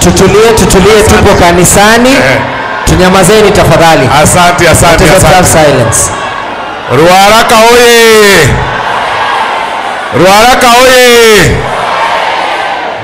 Tutulie, tutulie, tupo kanisani. Tunyamazeni tafadhali. Asante, asante, asante. Silence. Ruaraka oye! Ruaraka oye!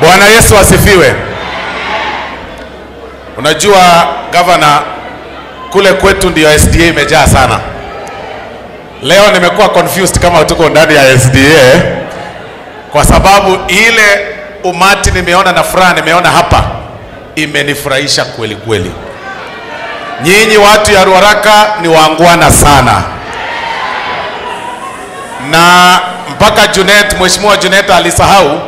Bwana Yesu asifiwe. Unajua governor, kule kwetu ndio SDA imejaa sana. Leo nimekuwa confused kama tuko ndani ya SDA, kwa sababu ile umati nimeona na furaha nimeona hapa imenifurahisha kweli kweli. Nyinyi watu ya Ruaraka ni waangwana sana. Na mpaka Junet, Mheshimiwa Junet alisahau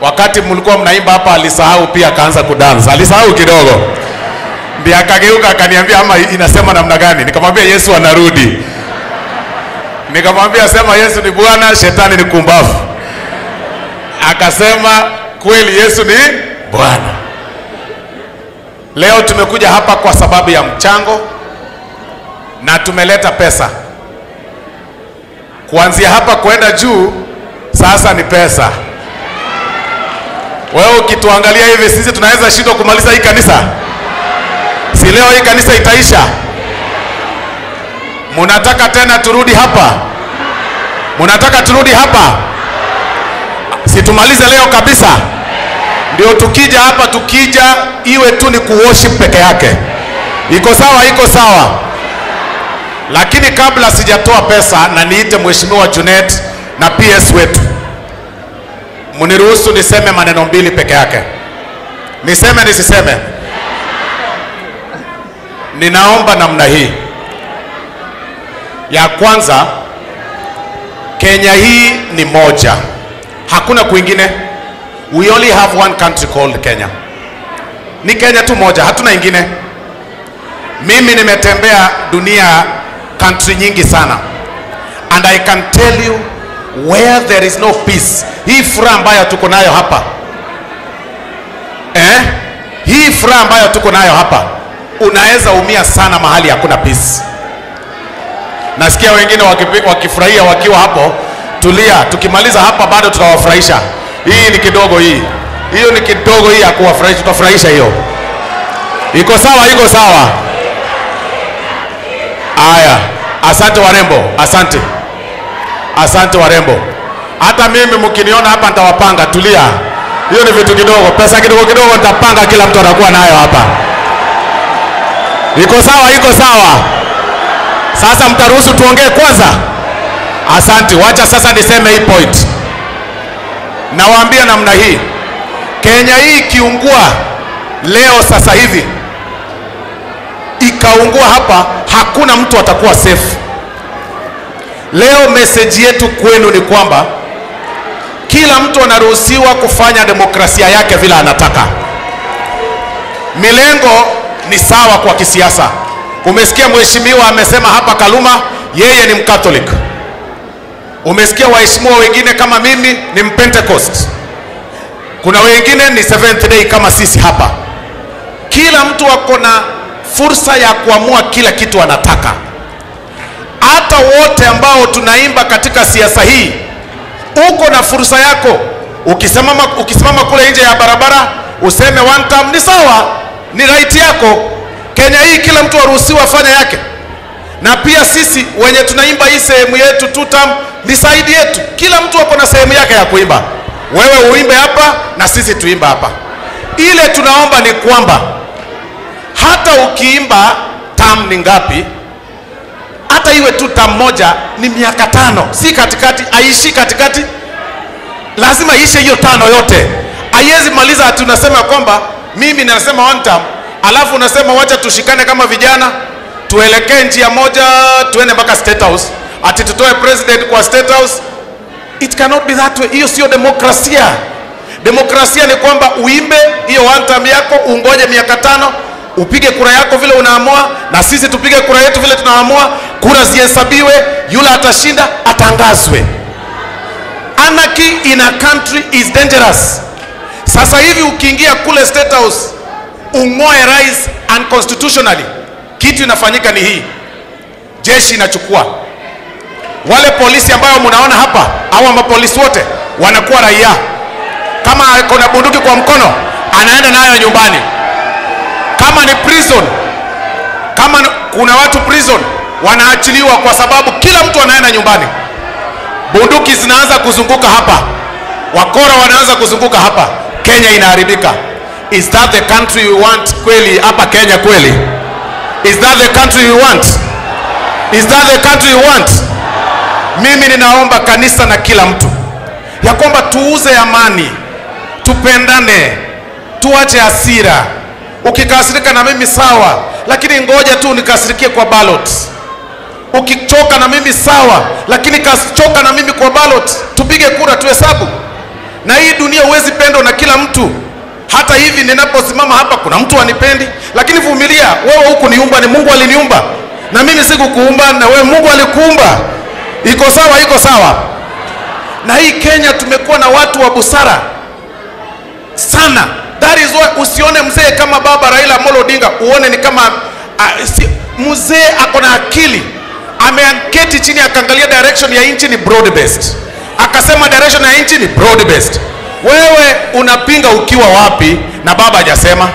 wakati mlikuwa mnaimba hapa, alisahau pia akaanza kudance. Alisahau kidogo. Ndiye akageuka akaniambia ama inasema namna gani? Nikamwambia Yesu anarudi. Nikamwambia sema Yesu ni Bwana, shetani ni kumbavu. Akasema kweli Yesu ni Bwana. Leo tumekuja hapa kwa sababu ya mchango na tumeleta pesa. Kuanzia hapa kwenda juu sasa ni pesa. Wewe ukituangalia hivi sisi tunaweza shindwa kumaliza hii kanisa? Si leo hii kanisa itaisha? Munataka tena turudi hapa? Munataka turudi hapa? Si tumalize leo kabisa? Ndio tukija hapa, tukija iwe tu ni kuworship peke yake. Iko sawa, iko sawa. Lakini kabla sijatoa pesa na niite Mheshimiwa Junet na PS wetu, mniruhusu niseme maneno mbili peke yake. Niseme nisiseme? Ninaomba namna hii. Ya kwanza, Kenya hii ni moja. Hakuna kwingine. We only have one country called Kenya. Ni Kenya tu moja, hatuna ingine. Mimi nimetembea dunia country nyingi sana. And I can tell you where there is no peace. Hii furaha ambayo tuko nayo hapa. Hii furaha ambayo tuko nayo hapa, unaweza umia sana mahali hakuna peace. Nasikia wengine wakifurahia wakiwa hapo. Tulia, tukimaliza hapa bado tutawafurahisha. Hii ni kidogo hii. Hiyo ni kidogo hii ya kuwafurahisha, tutafurahisha hiyo. Iko sawa, iko sawa. Aya, asante warembo, asante. Asante warembo. Hata mimi mkiniona hapa nitawapanga, tulia. Hiyo ni vitu kidogo, pesa kidogo kidogo nitapanga, kila mtu atakuwa nayo hapa. Iko sawa, iko sawa. Sasa mtaruhusu tuongee kwanza? Asante, wacha sasa niseme hii point. Nawaambia namna hii. Kenya hii ikiungua leo sasa hivi, ikaungua hapa, hakuna mtu atakuwa safe. Leo message yetu kwenu ni kwamba kila mtu anaruhusiwa kufanya demokrasia yake vile anataka. Milengo ni sawa kwa kisiasa. Umesikia mheshimiwa amesema hapa Kaluma, yeye ni Mcatholic. Umesikia waheshimiwa wengine kama mimi ni Mpentecost. Kuna wengine ni Seventh Day kama sisi hapa. Kila mtu ako na fursa ya kuamua kila kitu anataka. Hata wote ambao tunaimba katika siasa hii, uko na fursa yako. Ukisimama kule nje ya barabara useme one term, ni sawa, ni right yako. Kenya hii kila mtu aruhusiwa afanye yake. Na pia sisi wenye tunaimba hii sehemu yetu two term ni side yetu. Kila mtu ako na sehemu yake ya kuimba. Wewe uimbe hapa na sisi tuimba hapa. Ile tunaomba ni kwamba hata ukiimba term ni ngapi, hata iwe tu term moja ni miaka 5, si katikati, aishi katikati. Lazima ishe hiyo 5 yote. Haiwezi maliza ati unasema kwamba mimi nasema one term, alafu unasema wacha tushikane kama vijana, tuelekee njia moja, tuende mpaka State House, ati tutoe president kwa State House. It cannot be that way. Hiyo sio demokrasia. Demokrasia ni kwamba uimbe hiyo one term yako, ungoje miaka 5, upige kura yako vile unaamua, na sisi tupige kura yetu vile tunaamua, kura zihesabiwe, yule atashinda atangazwe. Anarchy in a country is dangerous. Sasa hivi ukiingia kule State House ungoe rais unconstitutionally, kitu inafanyika ni hii. Jeshi inachukua. Wale polisi ambao mnaona hapa, au mapolisi wote wanakuwa raia. Kama kuna bunduki kwa mkono, Anaenda nayo nyumbani. Kama ni prison, kama kuna watu prison wanaachiliwa kwa sababu kila mtu anaenda nyumbani. Bunduki zinaanza kuzunguka hapa, wakora wanaanza kuzunguka hapa, Kenya inaharibika. Is that the country we want kweli hapa Kenya kweli? Is that the country we want? Is that the country we want? Mimi ninaomba kanisa na kila mtu ya kwamba tuuze amani, tupendane, tuache hasira. Ukikasirika na mimi sawa, lakini ngoja tu nikasirikie kwa ballot. Ukichoka na mimi sawa, lakini kachoka na mimi kwa ballot. Tupige kura, tuhesabu. Na hii dunia huwezi pendwa na kila mtu. Hata hivi ninaposimama hapa kuna mtu anipendi, lakini vumilia. Wewe huku niumba, ni Mungu aliniumba. Na mimi sikukuumba, na wewe Mungu alikuumba. Iko sawa, iko sawa. Na hii Kenya tumekuwa na watu wa busara sana. That is why usione mzee kama baba Raila Amolo Odinga, uone ni kama mzee ako na akili. Ameanketi chini akaangalia direction ya nchi ni broad based. Akasema direction ya nchi ni broad based. Wewe unapinga ukiwa wapi na baba hajasema?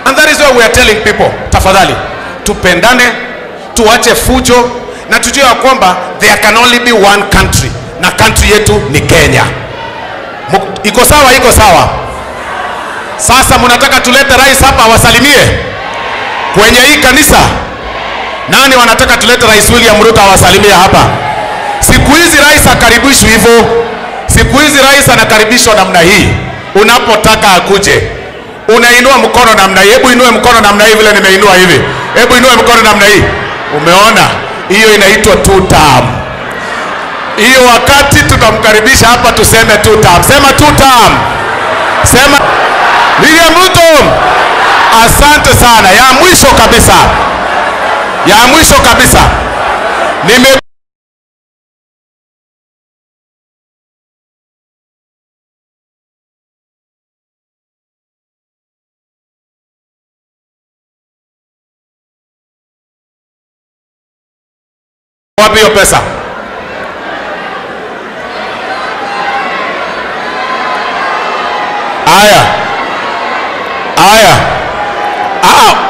And that is why we are telling people, tafadhali tupendane, tuache fujo na tujue ya kwamba there can only be one country, na country yetu ni Kenya. Iko sawa, iko sawa. Sasa mnataka tulete rais hapa awasalimie kwenye hii kanisa? Nani wanataka tulete Rais William Ruto awasalimie hapa? Siku hizi rais hakaribishwi hivyo. Siku hizi rais anakaribishwa namna hii. Unapotaka akuje, unainua mkono namna hii. Hebu inue mkono namna hii vile nimeinua hivi. Hebu inue mkono namna hii. Umeona? Hiyo inaitwa two term. Hiyo wakati tutamkaribisha hapa tuseme two term. Sema two term. Sema William Ruto. Asante sana. Ya mwisho kabisa. Ya mwisho kabisa. Wapi hiyo pesa? Aya. Aya.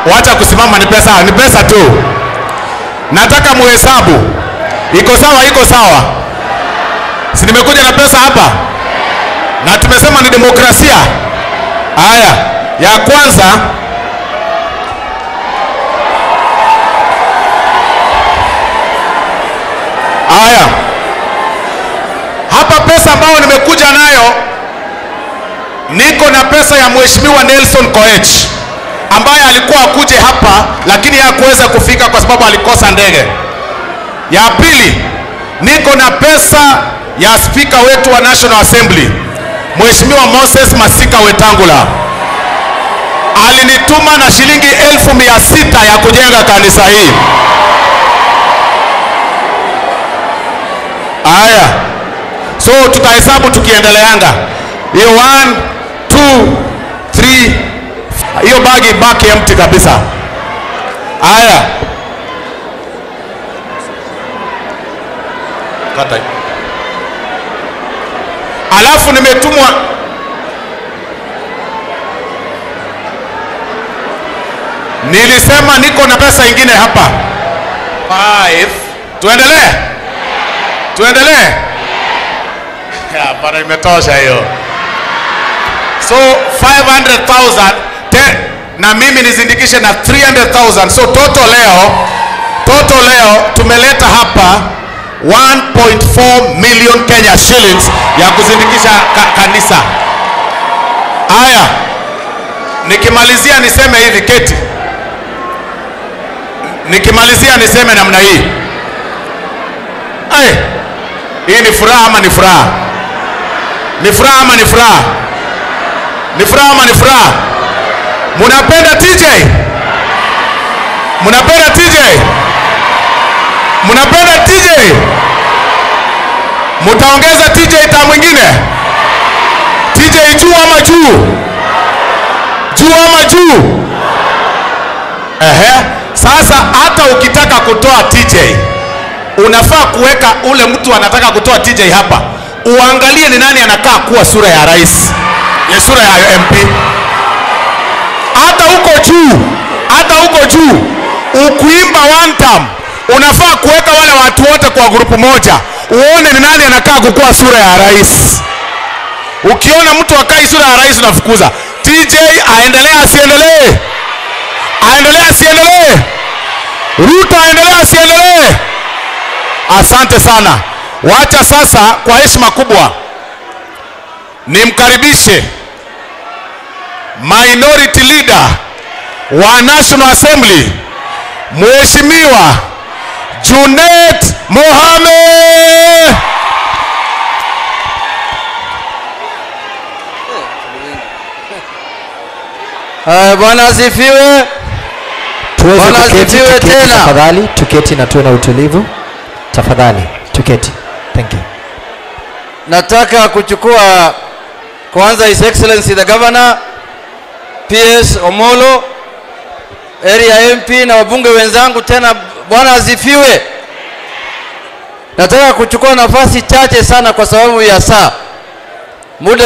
Wacha kusimama, ni pesa, ni pesa tu. Nataka muhesabu. Iko sawa, iko sawa. Si nimekuja na pesa hapa? Na tumesema ni demokrasia. Aya, ya kwanza aya. Hapa pesa ambayo nimekuja nayo, niko na pesa ya Mheshimiwa Nelson Koech ambaye alikuwa akuje hapa lakini hakuweza kufika kwa sababu alikosa ndege. Ya pili, niko na pesa ya speaker wetu wa National Assembly, Mheshimiwa Moses Masika Wetangula. Alinituma na shilingi 600,000 ya kujenga kanisa hii. Aya. So tutahesabu tukiendeleanga. Hiyo 1 2 3, hiyo bagi baki empty kabisa. Aya. Kata. Alafu nimetumwa nilisema niko na pesa ingine hapa. 5. Tuendelee? Tuendelee? Hapana, imetosha hiyo. So 500,000 na mimi nizindikishe na 300,000. So total leo tumeleta hapa 1.4 million Kenya shillings ya kuzindikisha kanisa. Aya, nikimalizia niseme hivi, keti. Nikimalizia niseme namna hii. Ay, hii ni furaha ama ni furaha? Ni furaha ama ni furaha? Ni furaha ama ni furaha? Munapenda TJ? Munapenda TJ? Munapenda TJ? Mutaongeza TJ ta mwingine? TJ juu ama juu? Juu ama juu? Ehe. Sasa hata ukitaka kutoa TJ, unafaa kuweka ule mtu anataka kutoa TJ hapa, uangalie ni nani anakaa kuwa sura ya rais. Ni sura ya MP. Hata huko juu, hata huko juu ukuimba one time, unafaa kuweka wale watu wote kwa grupu moja, uone ni nani anakaa kukuwa sura ya rais. Ukiona mtu akai sura ya rais unafukuza. TJ aendelee asiendelee? Aendelee asiendelee? Ruto aendelee asiendelee? Asante sana. Wacha sasa kwa heshima kubwa nimkaribishe Minority Leader wa National Assembly, Mheshimiwa Junet Mohamed. Bwana asifiwe. Tuweze Bwana kuketi, asifiwe tuketi tena. tafadhali, tuketi na tuwe na utulivu. Tafadhali, tuketi. Thank you. Nataka kuchukua kwanza His Excellency the Governor, PS Omolo, area MP na wabunge wenzangu tena, Bwana asifiwe. Nataka kuchukua nafasi chache sana kwa sababu ya saa. Muda